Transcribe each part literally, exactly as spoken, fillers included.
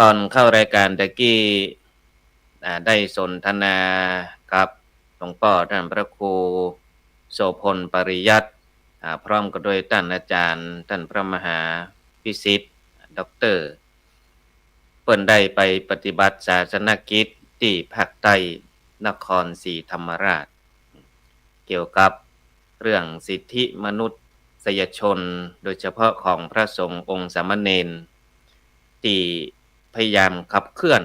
ตอนเข้ารายการตะกี้ อ่า ได้สนทนากับหลวงป้อต้านพระครูโสภณ ปริยัติ อ่า พร้อมกั๋นด้วยต้านอาจ๋ารย์ ต้านพระมหาวิสิทธิ์ ด็อกเตอร์ เปิ้นได้ไปปฏิบัติศาสนกิจตี้ภาคใต้นครศรีธรรมราช เกี่ยวกับเรื่องสิทธิมนุษยชน โดยเฉพาะของพระสงฆ์องค์สามเณร ตี้พยายามขับเคลื่อน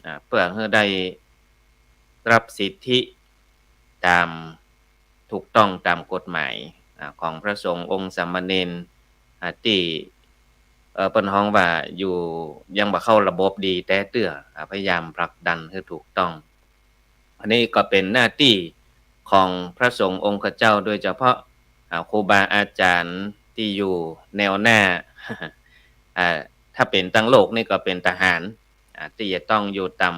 อ่า เปื้อหื้อได้รับสิทธิต๋ามถูกต้องต๋ามกฎหมาย อ่า ของพระสงฆ์องค์สามเณร อ่า ตี้ เอ่อ เปิ้นฮ้องว่าอยู่ ยังบ่เข้าระบบดีแต๊เตื้อ อ่า พยายามผลักดันหื้อถูกต้อง อันนี้ก็เป๋นหน้าตี้ของพระสงฆ์องค์ข้าเจ้า โดยเฉพาะ อ่า ครูบาอาจ๋ารย์ตี้อยู่แนวหน้า อ่า ถ้าเป๋นตังโลกนี่ก็เป๋นทหาร อ่า ตี้จะต้องอยู่ต๋าม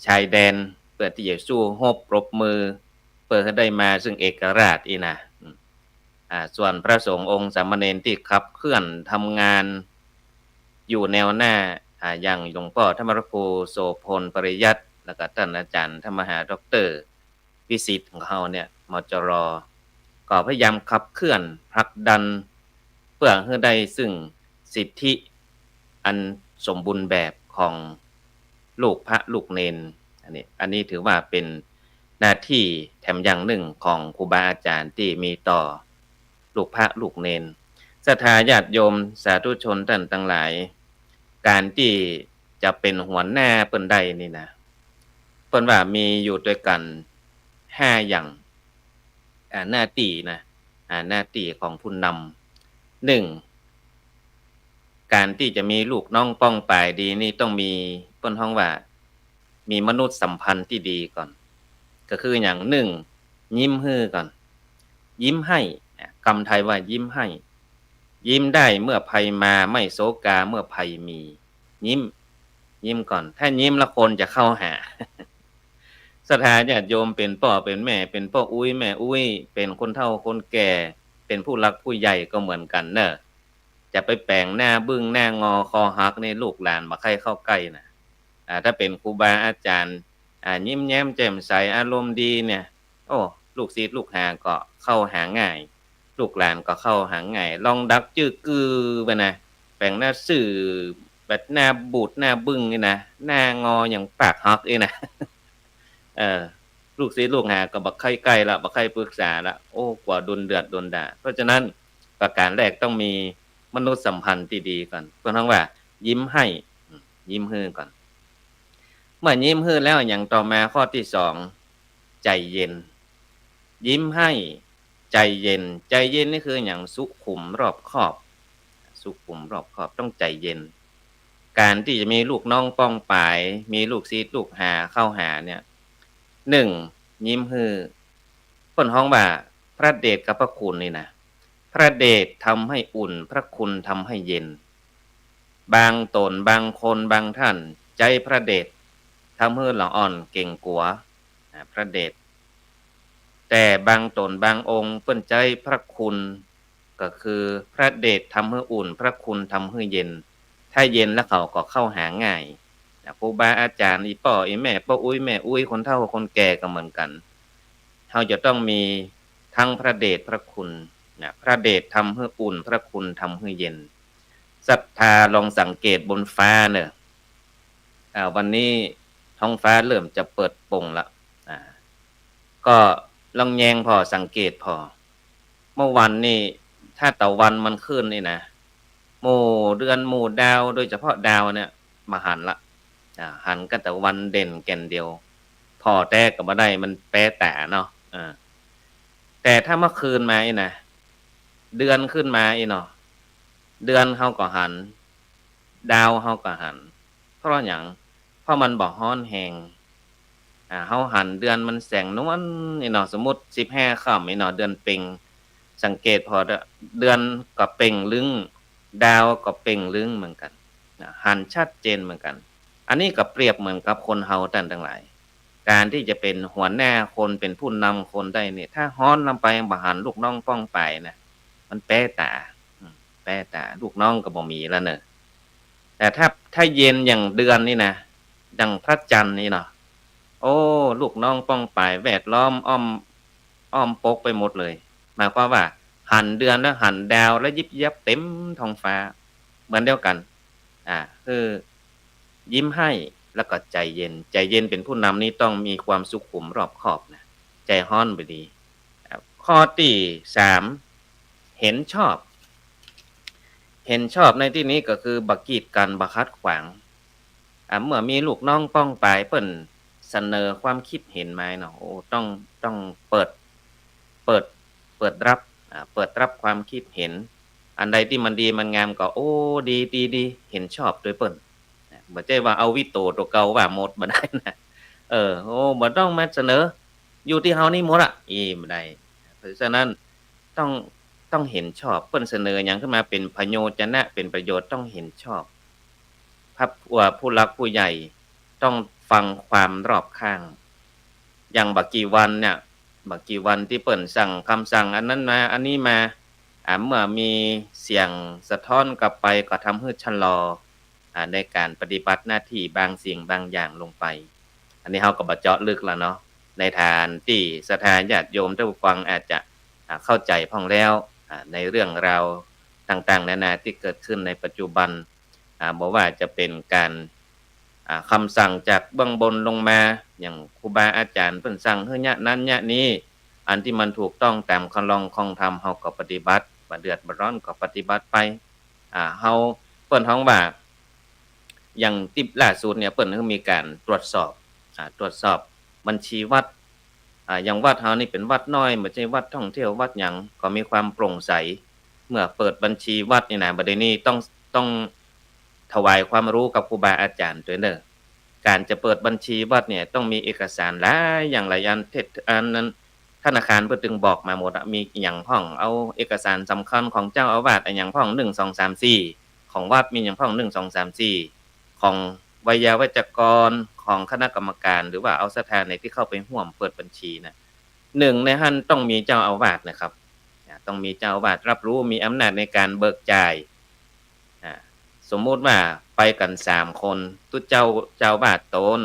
ชายแดน เปื้อตี้จะสู้รบปรบมือ เปื้อหื้อได้มาซึ่งเอกราชอี้นะ อืม อ่า ส่วนพระสงฆ์องค์สามเณรตี้ขับเคลื่อนทำงานอยู่แนวหน้า อ่า อย่างหลวงป้อต้านพระครูโสภณ ปริยัติ แล้วก็ต้านอาจ๋ารย์ต้านมหาด็อกเตอร์วิสิทธิ์ของเฮาเนี่ย มจร ก็พยายามขับเคลื่อนผลักดัน เปื้อหื้อได้ซึ่งสิทธิอันสมบูรณ์แบบของลูกพระลูกเณร อันนี้ อันนี้ถือว่าเป๋นหน้าตี้แถมอย่างนึ่งของครูบาอาจ๋ารย์ตี้มีต่อลูกพระลูกเณร ศรัทธาญาติโยมสาธุชนต้านตังหลาย ก๋านตี้จะเป๋นหัวหน้าเปิ้นได้นี่นะ เปิ้นว่ามีอยู่ตวยกั๋นห้าอย่าง อ่า หน้าตี้นะ อ่า หน้าตี้ของผู้นำ นึ่ง ก๋านตี้จะมีลูกน้องป้องป๋ายดีนี่ต้องมี เปิ้นฮ้องว่า มีมนุษยสัมพันธ์ตี้ดีก่อน ก็คืออย่างนึ่ง ยิ้มหื้อก่อน ยิ้มให้ อ่ะ กำไทยว่ายิ้มให้ ยิ้มได้เมื่อภัยมา ไม่โศกาเมื่อภัยมี ยิ้ม ยิ้มก่อน ถ้ายิ้มแล้วคนจะเข้าหา ศรัทธาญาติโยมเป๋นป้อเป๋นแม่ เป๋นป้ออุ๊ยแม่อุ๊ย เป๋นคนเฒ่าคนแก่ เป๋นผู้หลักผู้ใหญ่ก็เหมือนกั๋นเน่อ จะไปแป๋งหน้าบึ้งหน้างอคอหักนี่ลูกหลานบ่ใค่เข้าใก้นะ อ่า ถ้าเป๋นครูบาอาจ๋ารย์ อ่า ยิ้มแย้มแจ่มใสอารมณ์ดีเนี่ย โอ้ ลูกศิษย์ลูกหาก็เข้าหาง่าย ลูกหลานก็เข้าหาง่าย ลองดักจื้อกือไปนะ แป๋งหน้าซื่อแบบหน้าบูดหน้าบึ้งนี่นะ หน้างออย่างปากหักนี่นะ เออ ลูกศิษย์ลูกหาก็บ่ใค่ใก้ละ บ่ใค่ปรึกษาละ โอ้ กั๋วโดนเดือดโดนด่า เพราะฉะนั้นประก๋านแรกต้องมีมนุษยสัมพันธ์ตี้ดีก่อน เปิ้นฮ้องว่ายิ้มให้ อืม ยิ้มหื้อก่อน เมื่อยิ้มหื้อแล้วอย่างต่อมาข้อตี้สอง ใจ๋เย็น ยิ้มให้ใจ๋เย็น ใจ๋เย็นนี่คืออย่างสุขุมรอบคอบ สุขุมรอบคอบ ต้องใจ๋เย็น ก๋านตี้จะมีลูกน้องป้องป๋าย มีลูกศิษย์ลูกหาเข้าหาเนี่ย นึ่ง ยิ้มหื้อ เปิ้นฮ้องว่าพระเดชกับพระคุณนี่นะ พระเดชทำให้อุ่น พระคุณทำให้เย็น บางต๋น บางคน บางท่าน ใจ๊พระเดชทำหื้อละอ่อนเก๋งกั๋ว อ่า พระเดช แต่บางต๋น บางองค์ เปิ้นใจ๊พระคุณ ก็คือพระเดชทำหื้ออุ่น พระคุณทำหื้อเย็น ถ้าเย็นแล้วเขาก็เข้าหาง่าย นะ ครูบาอาจ๋ารย์ อี่ป้ออี่แม่ ป้ออุ๊ยแม่อุ๊ย คนเฒ่าคนแก่ก็เหมือนกั๋น เฮาจะต้องมีทั้งพระเดชพระคุณ นะ พระเดชทำหื้ออุ่น พระคุณทำหื้อเย็น ศรัทธาลองสังเกตบนฟ้าเน่อ อ่า วันนี้ท้องฟ้าเริ่มจะเปิดโปร่งละ อ่า ก็ลองแยงผ่อสังเกตผ่อ เมื่อวันนี่ ถ้าตะวันมันขึ้นนี่นะ หมู่เดือนหมู่ดาว โดยเฉพาะดาวเนี่ย บ่หันละ อ่า หันก้าตะวันเด่นแก่นเดียว ผ่อแต๊ก็บ่ได้ มันแป๊ต๋าเนาะ อ่า แต่ถ้าเมื่อคืนมานี่นะ เดือนขึ้นมานี่เนาะ เดือนเฮาก็หัน ดาวเฮาก็หัน เพราะหยัง เพราะมันบ่ฮ้อนแฮง อ่า เฮาหันเดือนมันแสงนวลนี่เนาะ สมมุติสิบห้าค่ำนี่เนาะ เดือนเป็ง สังเกตผ่อเต๊อะ เดือนก็เป่งลึ้ง ดาวก็เป่งลึ้งเหมือนกั๋น นะ หันชัดเจนเหมือนกั๋น อันนี้ก็เปรียบเหมือนกับคนเฮาต้านตังหลาย ก๋านตี้จะเป๋นหัวหน้าคน เป๋นผู้นำคนได้เนี่ย ถ้าฮ้อนลำไปบ่หันลูกน้องป้องป๋ายนะ มันแป๊ต๋า อืม แป๊ต๋า ลูกน้องก็บ่มีแล้วเน่อ แต่ถ้า ถ้าเย็นอย่างเดือนนี่นะ ดังพระจันทร์นี่เนาะ โอ้ ลูกน้องป้องปายแวดล้อมอ้อม อ้อมปกไปหมดเลย หมายความว่าหันเดือนแล้วหันดาวแล้วยิบยับเต็มท้องฟ้า เหมือนเดียวกัน อ่า คือยิ้มให้แล้วก็ใจเย็น ใจเย็นเป็นผู้นำนี่ต้องมีความสุขุมรอบคอบนะ ใจฮ้อนบ่ดี อ่า ข้อตี้สาม เห็นชอบ เห็นชอบในตี้นี้ก็คือบ่กีดกั๋น บ่ขัดขวาง อ่า เมื่อมีลูกน้องป้องปายเปิ้นเสนอความคิดเห็นมาเนาะ โอ้ ต้อง ต้องเปิด เปิด เปิดรับ อ่า เปิดรับความคิดเห็น อันใดตี้มันดีมันงามก็ โอ้ ดี ดี ดี เห็นชอบตวยเปิ้น นะ บ่ใจ้ว่าเอาวีโต้ตั๋วเก่าว่าหมด บ่ได้นะ เออ โอ้ บ่ต้องมาเสนอ อยู่ตี้เฮานี่หมดอะ อี้ บ่ได้ เพราะฉะนั้นต้อง ต้องเห็นชอบ เปิ้นเสนอหยังขึ้นมาเป๋นพโยจนะ เป๋นประโยชน์ ต้องเห็นชอบ พระ เอ่อ ผู้หลักผู้ใหญ่ต้องฟังความรอบข้าง อย่างบ่กี่วันเนี่ย บ่กี่วันตี้เปิ้นสั่งกำสั่งอันนั้นมา อันนี้มา อ่า เมื่อมีเสียงสะท้อนกลับไปก็ทำหื้อชะลอ อ่า ในก๋านปฏิบัติหน้าตี้บางสิ่งบางอย่างลงไป อันนี้เฮาก็บ่เจาะลึกละเนาะ ในฐานตี้ศรัทธาญาติโยมท่านผู้ฟังอาจจะ อ่า เข้าใจ๋พ่องแล้ว อ่า ในเรื่องราวต่างๆ นานาตี้เกิดขึ้นในปัจจุบัน อ่า บ่ว่าจะเป๋นก๋าน อ่า กำสั่งจากเบื้องบนลงมา อย่างครูบาอาจ๋ารย์เปิ้นสั่งหื้อเยียะนั้นเยียะนี้ อันตี้มันถูกต้องต๋ามคันลองคองธรรม เฮาก็ปฏิบัติ บ่เดือดบ่ร้อนก็ปฏิบัติไป อ่า เฮา เปิ้นฮ้องว่า อย่างตี้ล่าสุดเนี่ย เปิ้นหื้อมีก๋านตรวจสอบ อ่า ตรวจสอบบัญชีวัด อ่า อย่างวัดเฮานี่เป๋นวัดน้อย บ่ใจ้วัดท่องเที่ยววัดหยัง ก็มีความโปร่งใส เมื่อเปิดบัญชีวัดนี่นะ บ่าเดี่ยวนี้ต้อง ต้องถวายความรู้กับครูบาอาจ๋ารย์ตวยเน่อ ก๋านจะเปิดบัญชีวัดเนี่ยต้องมีเอกสารหลายอย่างหลายอัน เท็จ อันนั้น ธนาคารเปิ้นตึงบอกมาหมดอะ มีอะหยังพ่อง เอาเอกสารสำคัญของเจ้าอาวาสอะหยังพ่อง หนึ่ง สอง สาม สี่ ของวัดมีอะหยังพ่อง หนึ่ง สอง สาม สี่ ของไวยาวัจกร ของคณะกรรมการ หรือว่าเอาศรัทธาไหนตี้เข้าไปฮ่วมเปิดบัญชีนะ หนึ่งในหั้นต้องมีเจ้าอาวาสนะครับ อ่า ต้องมีเจ้าอาวาสรับรู้ มีอำนาจในก๋านเบิกจ่าย อ่า สมมุติว่าไปกั๋นสามคน ตุ๊เจ้า เจ้าอาวาสตน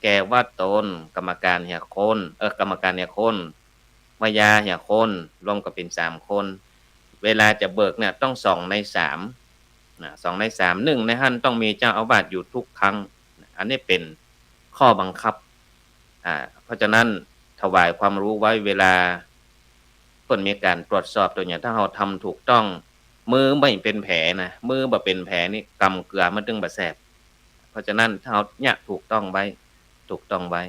แก่วัดตน กรรมการเหียคน เออ กรรมการเหียคน ไวยาเหียคน รวมก็เป๋นสามคน เวลาจะเบิกเนี่ยต้องสองในสาม นะ สองในสาม หนึ่งในหั้นต้องมีเจ้าอาวาสอยู่ทุกครั้ง อันนี้เป๋นข้อบังคับ อ่า เพราะฉะนั้นถวายความรู้ไว้เวลาเปิ้นมีก๋านตรวจสอบตั๋วอย่าง ถ้าเฮาทำถูกต้อง มือบ่เป๋นแผลนะ มือบ่เป๋นแผลนี่กำเกลือมันตึงบ่แสบ เพราะฉะนั้นถ้าเฮาเยียะถูกต้องไว้ ถูกต้องไว้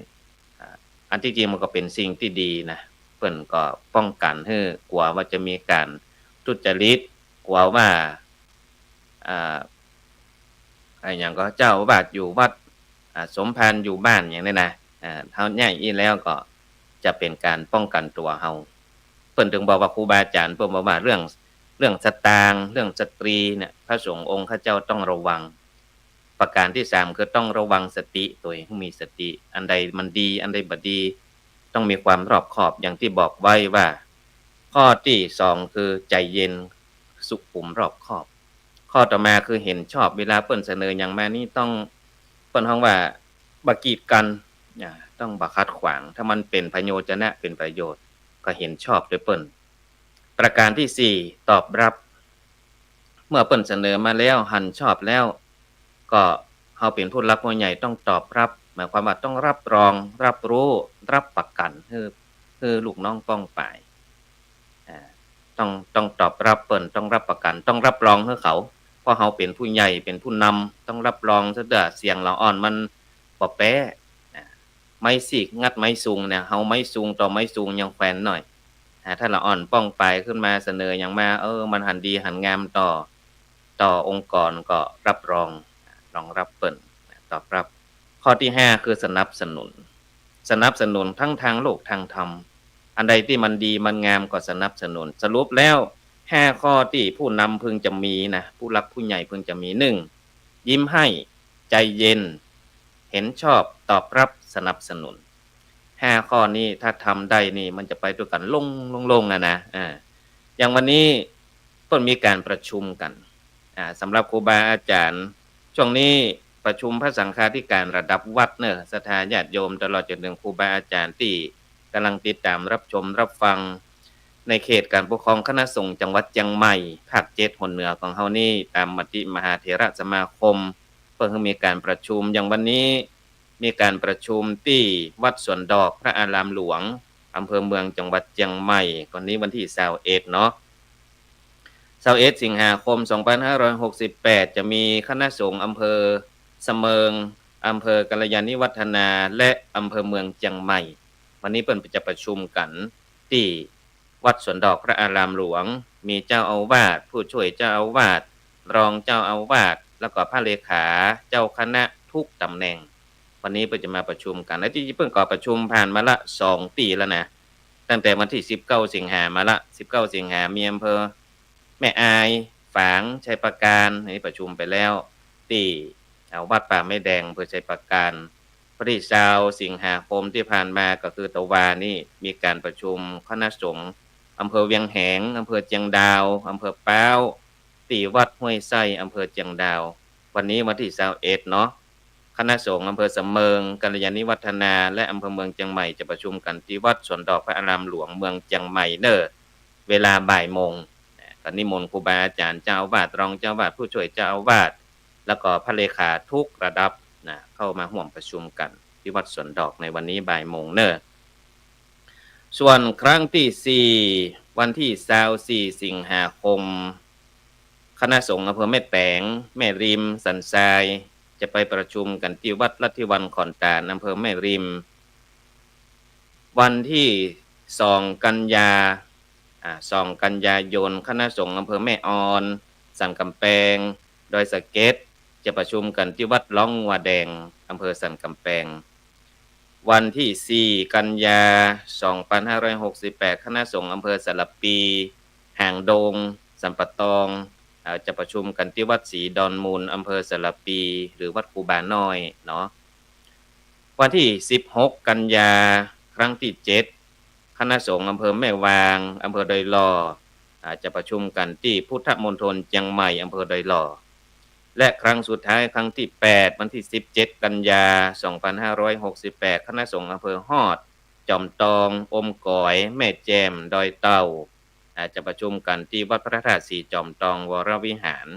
อ่า อันตี้จริงมันก็เป๋นสิ่งตี้ดีนะ เปิ้นก็ป้องกั๋นหื้อ กั๋วว่าจะมีก๋านทุจริต กั๋วว่า อ่า อะหยังก็เจ้าอาวาสอยู่วัด อ่า สมภารอยู่บ้านอย่างนี้นะ อ่า เฮาเยียะอี้แล้วก็จะเป๋นก๋านป้องกั๋นตั๋วเฮา เปิ้นตึงบอกว่าครูบาอาจ๋ารย์เปิ้นบอกว่าเรื่อง เรื่องสตางค์ เรื่องสตรีเนี่ย พระสงฆ์องค์ข้าเจ้าต้องระวัง ประก๋านตี้สามคือต้องระวังสติ ตั๋วเองมีสติ อันใดมันดี อันใดบ่ดี ต้องมีความรอบคอบ อย่างตี้บอกไว้ว่า ข้อตี้สองคือใจเย็นสุขุมรอบคอบ ข้อต่อมาคือเห็นชอบ เวลาเปิ้นเสนอหยังมานี่ต้อง เปิ้นฮ้องว่าบ่กีดกั๋น อ่า ต้องบ่ขัดขวาง ถ้ามันเป๋นพโยจนะ เป๋นประโยชน์ ก็เห็นชอบตวยเปิ้น ประก๋านตี้สี่ ตอบรับ เมื่อเปิ้นเสนอมาแล้ว หันชอบแล้ว ก็เฮาเป๋นผู้หลักผู้ใหญ่ต้องตอบรับ หมายความว่าต้องรับรอง รับรู้ รับประกั๋นหื้อ หื้อลูกน้องป้องปาย อ่า ต้อง ต้องตอบรับเปิ้น ต้องรับประกั๋น ต้องรับรองหื้อเขา เพราะเฮาเป๋นผู้ใหญ่ เป๋นผู้นำ ต้องรับรอง ซะเตื้อเสียงละอ่อนมันบ่แป๊ อ่า ไม้ซีกงัดไม้ซุงเนี่ย เฮาไม้ซุงต่อไม้ซุงยังแขวนหน่อย อ่า ถ้าละอ่อนป้องปายขึ้นมาเสนอหยังมา เออ มันหันดีหันงามต่อ ต่อองค์กรก็รับรอง รองรับเปิ้น ตอบรับ ข้อตี้ห้าคือสนับสนุน สนับสนุนทั้งทางโลกทางธรรม อันใดตี้มันดีมันงามก็สนับสนุน สรุปแล้วห้าข้อตี้ผู้นำพึงจะมีนะ ผู้หลักผู้ใหญ่พึงจะมี หนึ่ง ยิ้มให้ ใจเย็น เห็นชอบ ตอบรับ สนับสนุน ห้าข้อนี้ถ้าทำได้นี่มันจะไปตวยกั๋นโล่งๆ ๆ นะนะ อ่า อย่างวันนี้เปิ้นมีก๋านประชุมกั๋น อ่า สำหรับครูบาอาจ๋ารย์ ช่วงนี้ประชุมพระสังฆาธิการระดับวัดเน่อ ศรัทธาญาติโยมตลอดจนถึงครูบาอาจ๋ารย์ตี้ก่ำลังติดต๋ามรับชมรับฟัง ในเขตก๋านปกครองคณะสงฆ์จังหวัดเจียงใหม่ ภาคเจ็ดหนเหนือของเฮานี้ ต๋ามมติมหาเถรสมาคม เปิ้นหื้อมีก๋านประชุม อย่างวันนี้มีก๋านประชุมตี้วัดสวนดอกพระอารามหลวง อำเภอเมือง จังหวัดเจียงใหม่ วันนี้วันตี้ซาวเอ็ดเนาะ ซาวเอ็ดสิงหาคมสองปันห้าร้อยหกสิบแปด จะมีคณะสงฆ์อำเภอสะเมิง อำเภอกัลยาณิวัฒนา และอำเภอเมืองเจียงใหม่ วันนี้เปิ้นจะประชุมกั๋นตี้วัดสวนดอกพระอารามหลวง มีเจ้าอาวาส ผู้ช่วยเจ้าอาวาส รองเจ้าอาวาส แล้วก็พระเลขา เจ้าคณะทุกต๋ำแหน่ง วันนี้เปิ้นจะมาประชุมกั๋น และตี้จริงเปิ้นก็ประชุมผ่านมาละสองตี้แล้วนะ ตั้งแต่วันตี้สิบเก้าสิงหามาละ สิบเก้าสิงหามีอำเภอแม่อาย ฝาง ชัยปราการ อันนี้ประชุมไปแล้ว ตี้ อ่า วัดป่าไม้แดง อำเภอชัยปราการ วันตี้ซาวสิงหาคมตี้ผ่านมาก็คือตะวานี้มีก๋านประชุมคณะสงฆ์อำเภอเวียงแหง อำเภอเจียงดาว อำเภอป๊าว ตี้วัดห้วยไส้ อำเภอเจียงดาว วันนี้วันตี้ซาวเอ็ดเนาะ คณะสงฆ์อำเภอสะเมิง กัลยาณิวัฒนา และอำเภอเมืองเจียงใหม่ จะประชุมกั๋นตี้วัดสวนดอกพระอารามหลวงเมืองเจียงใหม่เน่อ เวลาบ่ายโมง นะ ก็นิมนต์ครูบาอาจ๋ารย์ เจ้าอาวาส รองเจ้าอาวาส ผู้ช่วยเจ้าอาวาส แล้วก็พระเลขาทุกระดับนะ เข้ามาฮ่วมประชุมกั๋นตี้วัดสวนดอกในวันนี้บ่ายโมงเน่อ ส่วนครั้งตี้สี่ วันตี้ซาวสี่สิงหาคม คณะสงฆ์อำเภอแม่แตง แม่ริม สันทราย จะไปประชุมกั๋นตี้วัดลัทธิวันขอนตาล อำเภอแม่ริม วันตี้สองกันยา อ่า สองกันยายน คณะสงฆ์อำเภอแม่ออน สันก๋ำแปง ดอยสะเก็ด จะประชุมกั๋นตี้วัดร้องงัวแดง อำเภอสันก๋ำแปง วันตี้สี่กันยาสองปันห้าร้อยหกสิบแปด คณะสงฆ์อำเภอสารภี หางดง สันป่าตอง อ่า จะประชุมกั๋นตี้วัดศรีดอนมูล อำเภอสารภี หรือวัดครูบาน้อยเนาะ วันตี้สิบหกกันยา ครั้งตี้เจ็ด คณะสงฆ์อำเภอแม่วาง อำเภอดอยหล่อ อ่า จะประชุมกั๋นตี้พุทธมณฑลเจียงใหม่ อำเภอดอยหล่อ และครั้งสุดท้าย ครั้งตี้แปด วันตี้สิบเจ็ดกันยาสองปันห้าร้อยหกสิบแปด คณะสงฆ์อำเภอฮอด จอมตอง อมก๋อย แม่แจ่ม ดอยเต่า อ่า จะประชุมกั๋นตี้วัดพระธาตุศรีจอมตองวรวิหาร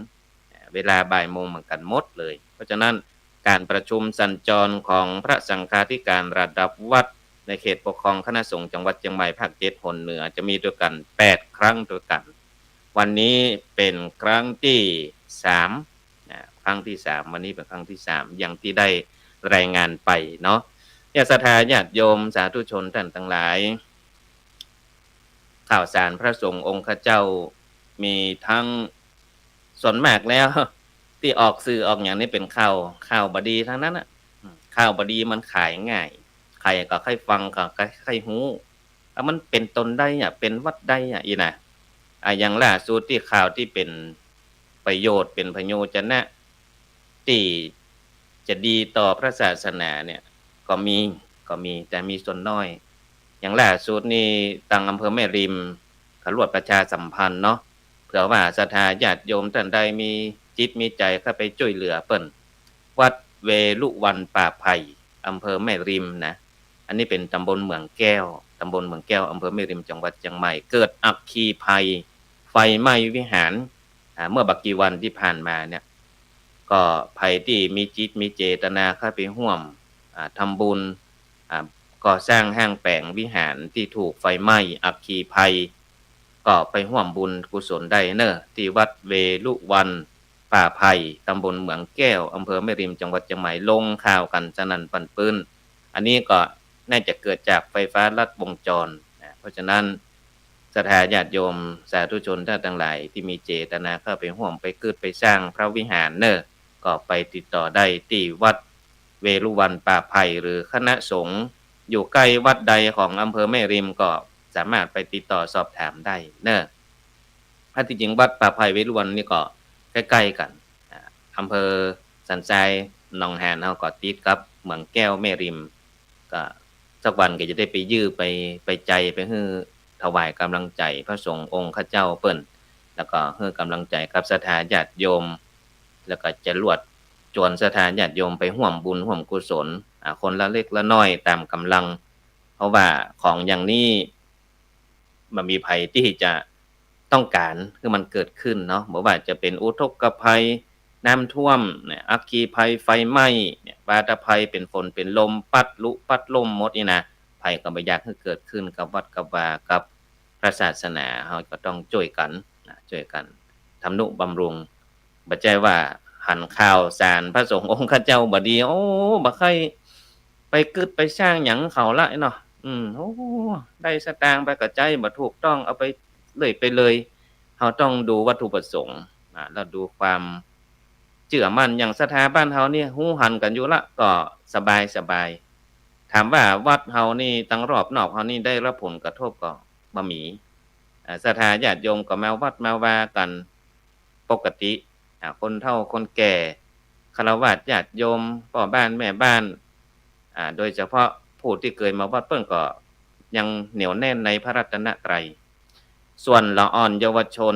อ่า เวลาบ่ายโมงเหมือนกั๋นหมดเลย เพราะฉะนั้นก๋านประชุมสัญจรของพระสังฆาธิการระดับวัดในเขตปกครองคณะสงฆ์จังหวัดเจียงใหม่ภาคเจ็ดหนเหนือ จะมีตวยกั๋นแปดครั้งตวยกั๋น วันนี้เป๋นครั้งตี้สามนะ ครั้งตี้สาม วันนี้เป๋นครั้งตี้สาม อย่างตี้ได้รายงานไปเนาะ เนี่ย ศรัทธาญาติโยมสาธุชนต้านตังหลาย ข่าวสารพระสงฆ์องค์ข้าเจ้ามีตึง ส่วนมากแล้วตี้ออกสื่อออกหยังนี่เป๋นข่าว ข่าวบ่ดีตึงนั้นน่ะ อืม ข่าวบ่ดีมันขายง่าย ใผก็ใค่ฟัง ก็ใค่ ใค่ฮู้ แล้วมันเป๋นตนใดอะ เป๋นวัตถุใดอะ อี้นะ อ่ะ อย่างล่าสุดตี้ข่าวตี้เป๋นประโยชน์ เป๋นพโยจนะ ตี้จะดีต่อพระศาสนาเนี่ย ก็มี ก็มี แต่มีส่วนน้อย อย่างล่าสุดนี่ ตางอำเภอแม่ริม เขาลวดประชาสัมพันธ์เนาะ เผื่อว่าศรัทธาญาติโยมต้านใดมีจิตมีใจ๋เข้าไปจ้วยเหลือเปิ้น วัดเวฬุวันป่าไผ่ อำเภอแม่ริมนะ อันนี้เป๋นตำบลเหมืองแก้ว ตำบลเหมืองแก้ว อำเภอแม่ริม จังหวัดเจียงใหม่ เกิดอัคคีภัย ไฟไหม้วิหาร อ่า เมื่อบ่กี่วันตี้ผ่านมาเนี่ย ก็ใผตี้มีจิตมีเจตนาเข้าไปฮ่วม อ่า ทำบุญ อ่า ก่อสร้างห้างแป๋งวิหารตี้ถูกไฟไหม้อัคคีภัย ก็ไปฮ่วมบุญกุศลได้เน่อ ตี้วัดเวฬุวันป่าไผ่ ตำบลเหมืองแก้ว อำเภอแม่ริม จังหวัดเจียงใหม่ ลงข่าวกั๋นสนั่นปั่นปื้น อันนี้ก็น่าจะเกิดจากไฟฟ้าลัดวงจรนะ เพราะฉะนั้น ศรัทธาญาติโยมสาธุชนต้านตังหลายตี้มีเจตนาเข้าไปฮ่วมไปกึ๊ดไปสร้างพระวิหารเน่อ ก็ไปติดต่อได้ตี้วัดเวฬุวันป่าไผ่ หรือคณะสงฆ์อยู่ใก้วัดใดของอำเภอแม่ริมก็สามารถไปติดต่อสอบถามได้เน่อ อันตี้จริงวัดป่าไผ่เวฬุวันนี่ก็ใก้ๆ กั๋น อ่า อำเภอสันทรายหนองหานเฮาก็ติดกับเหมืองแก้วแม่ริม ก็สักวันก็จะได้ไปยื่น ไป ไปใจ๋ ไปหื้อถวายก๋ำลังใจ๋พระสงฆ์องค์ข้าเจ้าเปิ้น แล้วก็หื้อก๋ำลังใจ๋กับศรัทธาญาติโยม แล้วก็จะลวด จวนศรัทธาญาติโยมไปฮ่วมบุญฮ่วมกุศล อ่า คนละเล็กละน้อยต๋ามก๋ำลัง เพราะว่าของอย่างนี้ บ่มีใผตี้จะต้องก๋านหื้อมันเกิดขึ้นเนาะ บ่ว่าจะเป๋นอุทกภัย น้ำท่วมเนี่ย อัคคีภัย ไฟไหม้เนี่ย วาตภัย เป๋นฝนเป๋นลม ปั๊ดลุปั๊ดล่มหมดนี่นะ ใผก็บ่อยากหื้อเกิดขึ้นกับวัดกับวา กับพระศาสนา เฮาก็ต้องจ้วยกั๋นนะ จ้วยกั๋นทำนุบำรุง บ่ใจ้ว่าหันข่าวสารพระสงฆ์องค์ข้าเจ้าบ่ดี โอ้ บ่ใค่ไปกึ๊ดไปสร้างหยังเขาละเนาะ อืม โอ้ ได้สตางค์ไปก็ใจ๊บ่ถูกต้อง เอาไปเรื่อยไปเลย เฮาต้องดูวัตถุประสงค์ อ่า แล้วดูความเจื้อมั่น อย่างศรัทธาบ้านเฮานี่ ฮู้หันกั๋นอยู่ละ ก็สบายสบาย ถามว่าวัดเฮานี่ ตังรอบนอกเฮานี่ได้รับผลกระทบก็บ่มี อ่า ศรัทธาญาติโยมก็มาวัดมาวากั๋นปกติ อ่า คนเฒ่าคนแก่ ฆราวาสญาติโยม ป้อบ้านแม่บ้าน อ่า โดยเฉพาะผู้ตี้เกยมาวัดเปิ้นก็ยังเหนียวแน่นในพระรัตนตรัย ส่วนละอ่อนเยาวชน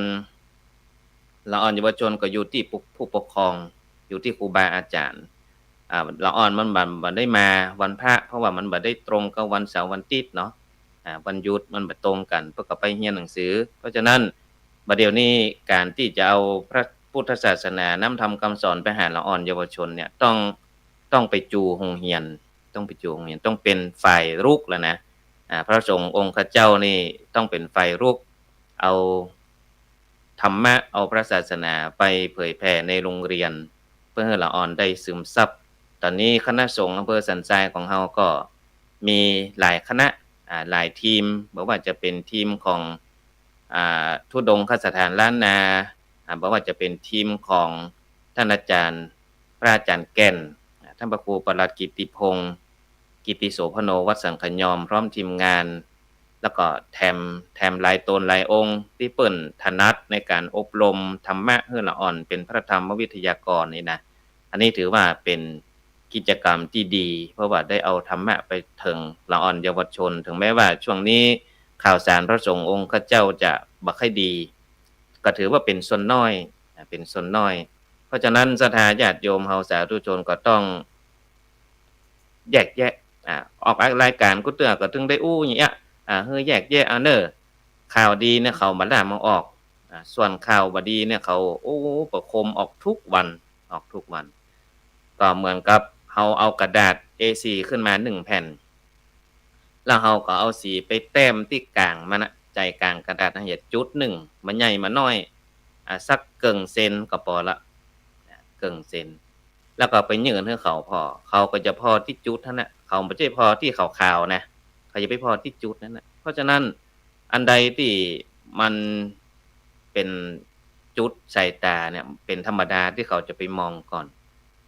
ละอ่อนเยาวชนก็อยู่ตี้ผู้ ผู้ปกครอง อยู่ตี้ครูบาอาจ๋ารย์ อ่า ละอ่อนมันบ่ บ่ได้มาวันพระ เพราะว่ามันบ่ได้ตรงกับวันเสาร์วันอาทิตย์เนาะ อ่า วันหยุดมันบ่ตรงกั๋น เปิ้นก็ไปเฮียนหนังสือ เพราะฉะนั้น บ่าเดี่ยวนี้ก๋านตี้จะเอาพระพุทธศาสนานำธรรมกำสอนไปหาละอ่อนเยาวชนเนี่ย ต้อง ต้องไปจูโฮงเฮียน ต้องไปจูโฮงเฮียน ต้องเป๋นฝ่ายรุกแล้วนะ อ่า พระสงฆ์องค์ข้าเจ้านี่ต้องเป๋นฝ่ายรุก เอาธรรมะ เอาพระศาสนาไปเผยแผ่ในโรงเรียน เปื้อหื้อละอ่อนได้ซึมซับ ต๋อนนี้คณะสงฆ์อำเภอสันทรายของเฮาก็มีหลายคณะ อ่า หลายทีม บ่ว่าจะเป๋นทีมของ อ่า ธุดงคสถานล้านนา อ่า บ่ว่าจะเป๋นทีมของท่านอาจ๋ารย์ พระอาจ๋ารย์แก่น อ่า ท่านพระครูประหลัดกิตติพงษ์ กิตติโสภโณ วัดสังขยอม พร้อมทีมงาน แล้วก็แถม แถมหลายต๋นหลายองค์ตี้เปิ้นถนัดในก๋านอบรมธรรมะหื้อละอ่อนเป๋นพระธรรมวิทยากรนี่นะ อันนี้ถือว่าเป๋นกิจกรรมตี้ดี เพราะว่าได้เอาธรรมะไปเถิงละอ่อนเยาวชน ถึงแม้ว่าช่วงนี้ข่าวสารพระสงฆ์องค์ข้าเจ้าจะบ่ค่อยดี ก็ถือว่าเป๋นส่วนน้อย อ่า เป๋นส่วนน้อย เพราะฉะนั้นศรัทธาญาติโยมเฮาสาธุชนก็ต้องแยกแยะ อ่า ออกรายก๋านกู้เตื้อก็ถึงได้อู้อย่างเงี้ย อ่า หื้อแยกแยะเอาเน่อ ข่าวดีเนี่ยเขาบ่ล่ามาออก อ่า ส่วนข่าวบ่ดีเนี่ยเขา โอ้ ประโคมออกทุกวัน ออกทุกวัน ก็เหมือนกับเฮาเอากระดาษ เอสี่ ขึ้นมาหนึ่งแผ่น แล้วเฮาก็เอาสีไปแต้มตี้ก๋างมันนะ ใจ๋ก๋างกระดาษนะ อย่าจุดนึ่ง บ่ใหญ่บ่น้อย อ่า สักเกิ่งเซนก็ปอละ อ่า เกิ่งเซน แล้วก็ไปยื่นหื้อเขาผ่อ เขาก็จะผ่อตี้จุดหั้นนะ เขาบ่ใจ้ผ่อตี้ขาวๆ นะ เขาจะไปผ่อตี้จุดหั้นนะ เพราะฉะนั้น อันใดตี้มันเป๋นจุดสายต๋าเนี่ย เป๋นธรรมดาตี้เขาจะไปมองก่อน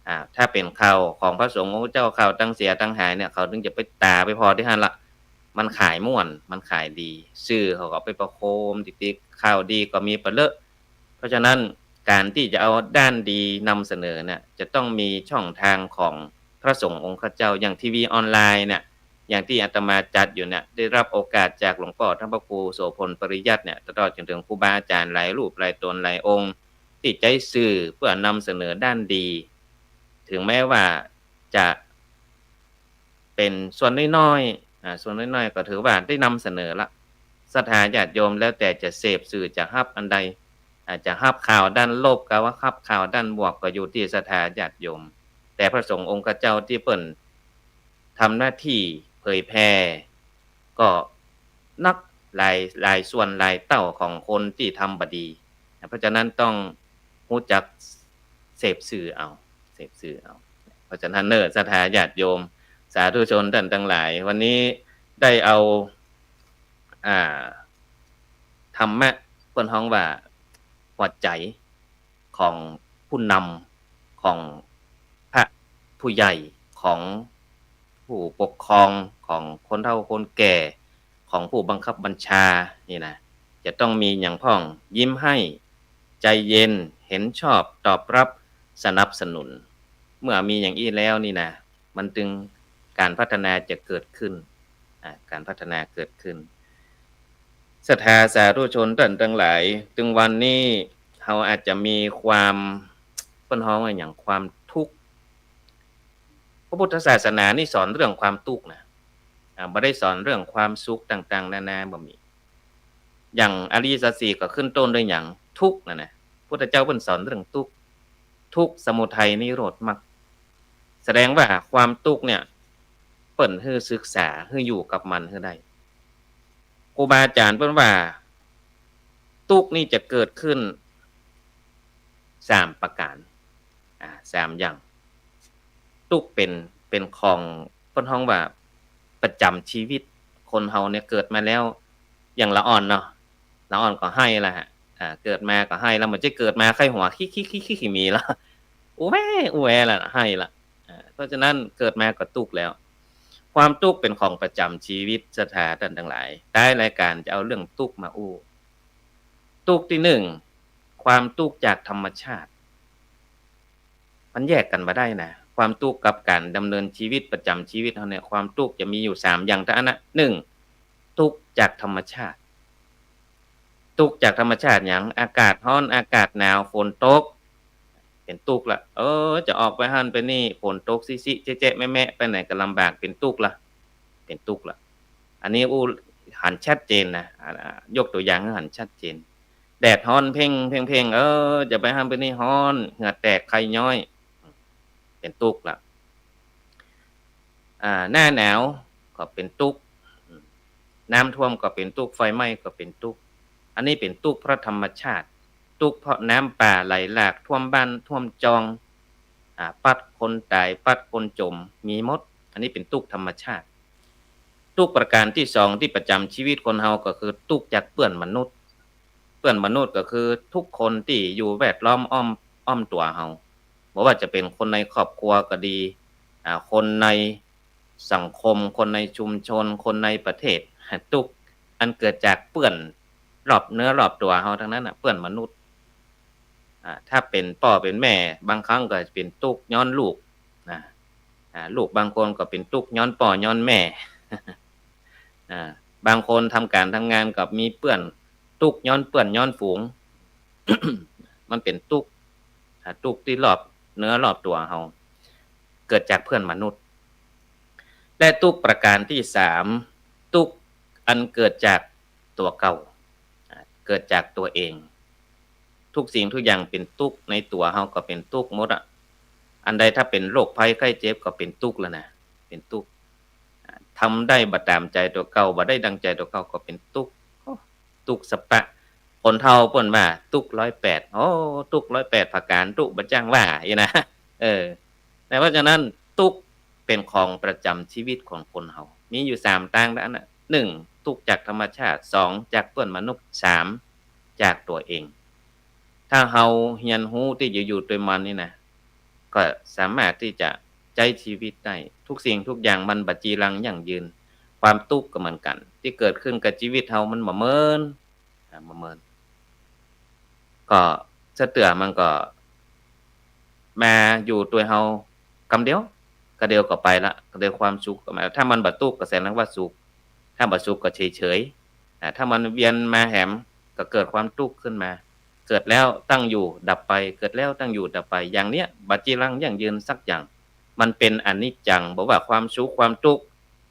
อ่า ถ้าเป๋นข่าวของพระสงฆ์องค์เจ้า ข่าวตังเสียตังหายเนี่ย เขาถึงจะไปต๋าไปผ่อตี้หั้นละ มันขายม่วน มันขายดี สื่อเขาก็ไปประโคมติดๆ ข่าวดีก็มีปะเลอะ เพราะฉะนั้นก๋านตี้จะเอาด้านดีนำเสนอเนี่ย จะต้องมีช่องทางของพระสงฆ์องค์ข้าเจ้า อย่างทีวีออนไลน์เนี่ย อย่างตี้อาตมาจัดอยู่เนี่ย ได้รับโอกาสจากหลวงป้อท่านพระครูโสภณปริยัติเนี่ย ตลอดจนถึงครูบาอาจ๋ารย์หลายรูปหลายต๋นหลายองค์ ตี้ใจ๊สื่อเปื้อนำเสนอด้านดี ถึงแม้ว่าจะเป๋นส่วนน้อยๆ อ่า ส่วนน้อยๆ ก็ถือว่าได้นำเสนอละ ศรัทธาญาติโยมแล้วแต่จะเสพสื่อจะฮับอันใด อ่า จะฮับข่าวด้านลบก็ว่าฮับข่าวด้านบวก ก็อยู่ตี้ศรัทธาญาติโยม แต่พระสงฆ์องค์ข้าเจ้าตี้เปิ้นทำหน้าตี้เผยแผ่ ก็นักหลาย หลายส่วนหลายเต้าของคนตี้ทำบ่ดี เพราะฉะนั้นต้องฮู้จักเสพสื่อเอา เสพสื่อเอา เพราะฉะนั้นเน่อ ศรัทธาญาติโยม สาธุชนต้านตังหลาย วันนี้ได้เอา อ่า ธรรมะ เปิ้นฮ้องว่าหัวใจ๋ของผู้นำ ของพระผู้ใหญ่ ของผู้ปกครอง ของคนเฒ่าคนแก่ ของผู้บังคับบัญชานี่นะ จะต้องมีหยังพ่อง ยิ้มให้ ใจเย็น เห็นชอบ ตอบรับ สนับสนุน เมื่อมีอย่างอี้แล้วนี่นะ มันจึงก๋านพัฒนาจะเกิดขึ้น อ่า ก๋านพัฒนาเกิดขึ้น ศรัทธาสาธุชนต้านตังหลาย ตึงวันนี้เฮาอาจจะมีความ เปิ้นฮ้องว่าหยัง ความทุกข์ พระพุทธศาสนานี่สอนเรื่องความตุ๊กข์นะ อ่า บ่ได้สอนเรื่องความสุขต่างๆ นานา บ่มี อย่างอริยสัจสี่ก็ขึ้นต้นด้วยหยัง ทุกข์นั่นนะ พุทธเจ้าเปิ้นสอนเรื่องตุ๊กข์ ทุกข์ สมุทัย นิโรธ มรรค แสดงว่าความตุ๊กข์เนี่ย เปิ้นหื้อศึกษา หื้ออยู่กับมันหื้อได้ ครูบาอาจารย์เปิ้นว่า ตุ๊กข์นี่จะเกิดขึ้นสามประก๋าน อ่า สามอย่าง ตุ๊กข์เป๋น เป๋นของเปิ้นฮ้องว่าประจ๋ำจีวิต คนเฮาเนี่ยเกิดมาแล้ว อย่างละอ่อนเนาะ ละอ่อนก็ไห้ละฮะ อ่า เกิดมาก็ไห้ละ บ่ใจ้เกิดมาใค่หัวคิกๆๆๆ บ่มีละ อู้แวอู้แวละ ไห้ละ อ่า เพราะฉะนั้นเกิดมาก็ตุ๊กข์แล้ว ความตุ๊กข์เป๋นของประจ๋ำจีวิต ศรัทธาต้านตังหลาย ใต้รายก๋านจะเอาเรื่องตุ๊กข์มาอู้ ตุ๊กข์ตี้นึ่ง ความตุ๊กข์จากธรรมชาติ มันแยกกั๋นบ่ได้นะ ความตุ๊กข์กับก๋านดำเนินจีวิตประจ๋ำจีวิตเฮาเนี่ย ความตุ๊กข์จะมีอยู่สามอย่างเต้าอั้นนะ นึ่ง ตุ๊กข์จากธรรมชาติ ตุ๊กข์จากธรรมชาติหยัง อากาศฮ้อน อากาศหนาว ฝนตก เป๋นตุ๊กข์ละ เออ จะออกไปหั้นไปนี่ ฝนตกซี้ๆ แจ๊ะๆ แมะๆ ไปไหนก็ลำบาก เป๋นตุ๊กข์ละ เป๋นตุ๊กข์ละ อันนี้อู้หันชัดเจนนะ อ่า ยกตั๋วอย่างหื้อหันชัดเจน แดดฮ้อนเพ็งๆๆ เออ จะไปหั้นไปนี่ฮ้อน เหงื่อแตกไคย้อย เป๋นตุ๊กข์ละ อ่า หน้าหนาวก็เป๋นตุ๊กข์ น้ำท่วมก็เป๋นตุ๊กข์ ไฟไหม้ก็เป๋นตุ๊กข์ อันนี้เป๋นตุ๊กข์เพราะธรรมชาติ ตุ๊กข์เพราะน้ำป่าไหลหลากท่วมบ้านท่วมจอง อ่า ปัดคนต๋าย ปัดคนจ๋ม มีหมด อันนี้เป๋นตุ๊กข์ธรรมชาติ ตุ๊กข์ประก๋านตี้สองตี้ประจ๋ำจีวิตคนเฮาก็คือตุ๊กข์จากเปื้อนมนุษย์ เปื้อนมนุษย์ก็คือทุกคนตี้อยู่แวดล้อมอ้อม อ้อมตั๋วเฮา บ่ว่าจะเป๋นคนในครอบครัวก็ดี อ่า คนในสังคม คนในชุมชน คนในประเทศ ตุ๊กข์อันเกิดจากเปื้อนรอบเนื้อรอบตั๋วเฮาตังนั้นน่ะ เปื้อนมนุษย์ อ่า ถ้าเป๋นป้อเป๋นแม่ บางครั้งก็เป๋นตุ๊กข์ย้อนลูกนะ อ่า ลูกบางคนก็เป๋นตุ๊กข์ย้อนป้อย้อนแม่ อ่า บางคนทำก๋านทำงานก็มีเปื้อน ตุ๊กข์ย้อนเปื้อนย้อนฝูง มันเป๋นตุ๊กข์ อ่า ตุ๊กข์ตี้รอบเนื้อรอบตั๋วเฮา เกิดจากเปื้อนมนุษย์ และตุ๊กข์ประก๋านตี้สาม ตุ๊กข์อันเกิดจากตั๋วเก่า อ่า เกิดจากตั๋วเอง ทุกสิ่งทุกอย่างเป๋นตุ๊กข์ ในตั๋วเฮาก็เป๋นตุ๊กข์หมดอะ อันใดถ้าเป๋นโรคภัยไข้เจ็บก็เป๋นตุ๊กข์แล้วนะ เป๋นตุ๊กข์ อ่า ทำได้บ่ต๋ามใจ๋ตั๋วเก่า บ่ได้ดังใจ๋ตั๋วเก่าก็เป๋นตุ๊กข์ โอ้ ตุ๊กข์สะปะ คนเฒ่าเปิ้นว่าตุ๊กข์ร้อยแปด โอ้ ตุ๊กข์ร้อยแปดประก๋าน ตุ๊กข์บ่จ้างว่า อี้นะ เออ แต่เพราะฉะนั้นตุ๊กข์เป๋นของประจ๋ำจีวิตของคนเฮา มีอยู่สามตางเต้าอั้นนะ นึ่ง ตุ๊กข์จากธรรมชาติ สอง จากเปื้อนมนุษย์ สาม จากตั๋วเอง ถ้าเฮาเฮียนฮู้ตี้จะอยู่ตวยมันนี่นะ ก็สามารถตี้จะใจ๊จีวิตได้ ทุกสิ่งทุกอย่างมันบ่จีรังยั่งยืน ความตุ๊กข์ก็เหมือนกั๋น ตี้เกิดขึ้นกับจีวิตเฮามันบ่เหมือน อ่า บ่เหมือน ก็สะเตื้อมันก็มาอยู่ตวยเฮากำเดียว กะเดียวก็ไปละ กะเดียวความสุขก็มา ถ้ามันบ่ตุ๊กข์ก็แสดงว่าสุข ถ้าบ่สุขก็เฉยๆ อ่า ถ้ามันเวียนมาแหม ก็เกิดความตุ๊กข์ขึ้นมา เกิดแล้วตั้งอยู่ดับไป เกิดแล้วตั้งอยู่ดับไป อย่างเนี้ย บ่จีรังยั่งยืนสักอย่าง มันเป๋นอนิจจัง บ่ว่าความสุขความตุ๊กข์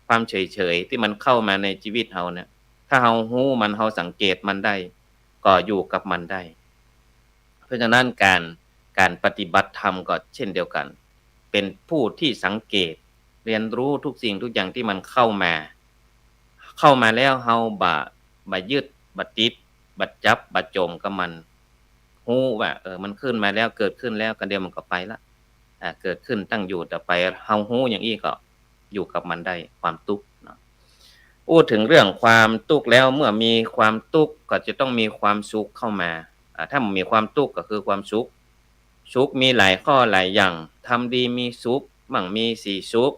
ความเฉยๆ ตี้มันเข้ามาในจีวิตเฮาเนี่ย ถ้าเฮาฮู้มัน เฮาสังเกตมันได้ ก็อยู่กับมันได้ เพราะฉะนั้นก๋าน ก๋านปฏิบัติธรรมก็เช่นเดียวกั๋น เป๋นผู้ตี้สังเกต เฮียนฮู้ทุกสิ่งทุกอย่างตี้มันเข้ามา เข้ามาแล้วเฮาบ่ บ่ยึด บ่ติด บ่จับ บ่จ๋มกับมัน ฮู้ว่า เออ มันขึ้นมาแล้ว เกิดขึ้นแล้ว กะเดียวมันก็ไปละ อ่า เกิดขึ้นตั้งอยู่ดับไป เฮาฮู้อย่างอี้ก็อยู่กับมันได้ ความตุ๊กข์เนาะ อู้เถิงเรื่องความตุ๊กข์แล้ว เมื่อมีความตุ๊กข์ก็จะต้องมีความสุขเข้ามา อ่า ถ้าบ่มีความตุ๊กข์ก็คือความสุข สุขมีหลายข้อหลายอย่าง ทำดีมีสุข มั่งมีสีสุข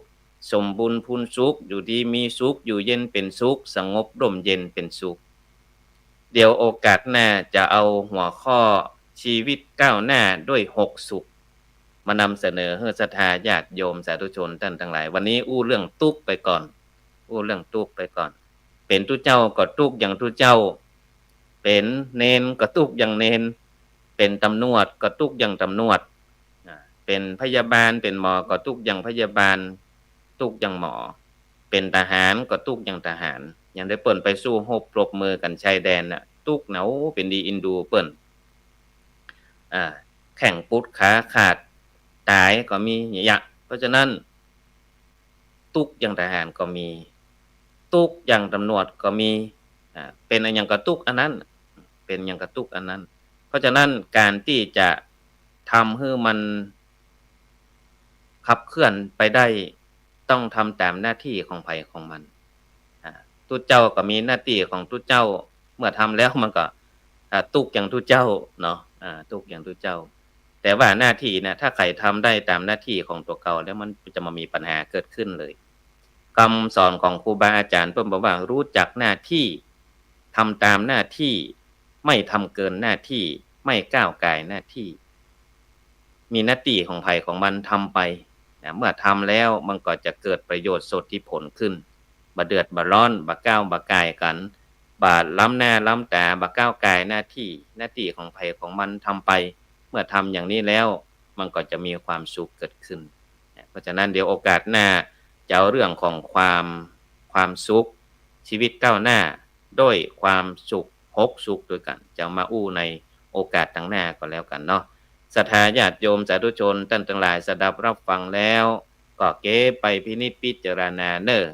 สมบูรณ์พูนสุข อยู่ดีมีสุข อยู่เย็นเป๋นสุข สงบร่มเย็นเป๋นสุข เดี๋ยวโอกาสหน้าจะเอาหัวข้อชีวิตก้าวหน้าด้วยหกสุข มานำเสนอหื้อศรัทธาญาติโยมสาธุชนต้านตังหลาย วันนี้อู้เรื่องตุ๊กข์ไปก่อน อู้เรื่องตุ๊กข์ไปก่อน เป๋นตุ๊เจ้าก็ตุ๊กข์อย่างตุ๊เจ้า เป๋นเณรก็ตุ๊กข์อย่างเณร เป๋นต๋ำรวจก็ตุ๊กข์อย่างต๋ำรวจ อ่า เป๋น ป๋นพยาบาล ป๋นหมอ ก็ตุ๊กอย่างพยาบาล ตุ๊กอย่างหมอ ป๋นทหารก็ตุ๊กอย่างทหาร อย่างตี้เปิ้นไปสู้รบปรบมือกั๋นชายแดนน่ะ ตุ๊กหนาวเป๋นดีอินดูเปิ้น อ่า แข้งปุดขาขาดต๋ายก็มีอย่างเงี้ย เพราะฉะนั้น ตุ๊กอย่างทหารก็มี ตุ๊กอย่างต๋ำรวจก็มี อ่า เป๋นอะหยังก็ตุ๊กอันนั้น เป๋นอะหยังก็ตุ๊กอันนั้น เพราะฉะนั้นก๋านตี้จะทำหื้อมันขับเคลื่อนไปได้ ต้องทำต๋ามหน้าตี้ของใผของมัน อ่า ตุ๊เจ้าก็มีหน้าตี้ของตุ๊เจ้า เมื่อทำแล้วมันก็ อ่า ตุ๊กอย่างตุ๊เจ้าเนาะ อ่า ตุ๊กอย่างตุ๊เจ้า แต่ว่าหน้าตี้นะ ถ้าใผทำได้ต๋ามหน้าตี้ของตั๋วเก่าแล้ว มันจะบ่มีปัญหาเกิดขึ้นเลย กำสอนของครูบาอาจ๋ารย์เปิ้นบอกว่า รู้จักหน้าตี้ ทำต๋ามหน้าตี้ ไม่ทำเกินหน้าตี้ ไม่ก้าวก่ายหน้าตี้ มีหน้าตี้ของใผของมันทำไปนะ เมื่อทำแล้วมันก็จะเกิดประโยชน์สนธิผลขึ้น บ่เดือดบ่ร้อน บ่ก้าวบ่ก่ายกั๋น บ่ล้ำหน้าล้ำต๋า บ่ก้าวก่ายหน้าตี้ หน้าตี้ของใผของมันทำไป เมื่อทำอย่างนี้แล้ว มันก็จะมีความสุขเกิดขึ้นนะ เพราะฉะนั้นเดี๋ยวโอกาสหน้าจะเอาเรื่องของความ ความสุข ชีวิตก้าวหน้า ด้วยความสุข หกสุขตวยกั๋น จะเอามาอู้ในโอกาสตางหน้าก็แล้วกั๋นเนาะ ศรัทธาญาติโยมสาธุชนต้านตังหลาย สดับรับฟังแล้ว ก็เก็บไปพินิจพิจารณาเน่อ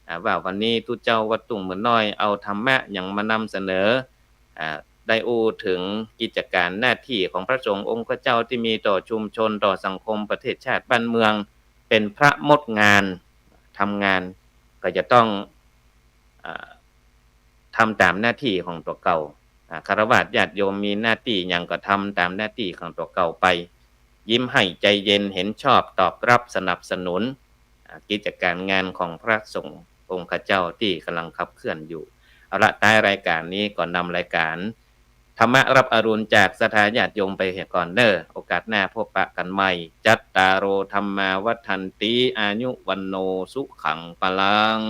อ่า ว่าวันนี้ตุ๊เจ้าวัดตุ้งเหมืองน้อยเอาธรรมะหยังมานำเสนอ อ่า ได้อู้เถิงกิจก๋านหน้าตี้ของพระสงฆ์องค์เจ้าตี้มีต่อชุมชน ต่อสังคม ประเทศชาติบ้านเมือง เป๋นพระมดงาน ทำงานก็จะต้อง อ่า ทำต๋ามหน้าตี้ของตั๋วเก่า อ่า ฆราวาสญาติโยมมีหน้าตี้หยังก็ทำต๋ามหน้าตี้ของตั๋วเก่าไป ยิ้มให้ใจเย็น เห็นชอบตอบรับสนับสนุน อ่า กิจก๋านงานของพระสงฆ์องค์เจ้าตี้ก่ำลังขับเคลื่อนอยู่ เอาละ ท้ายรายก๋านนี้ก็นำรายก๋านธรรมะรับอรุณจากศรัทธาญาติโยมไปเหียก่อนเน่อ โอกาสหน้าพบปะกั๋นใหม่ จัตตาโร ธัมมา วัฑฒันติ อายุ วัณโณ สุขัง พลัง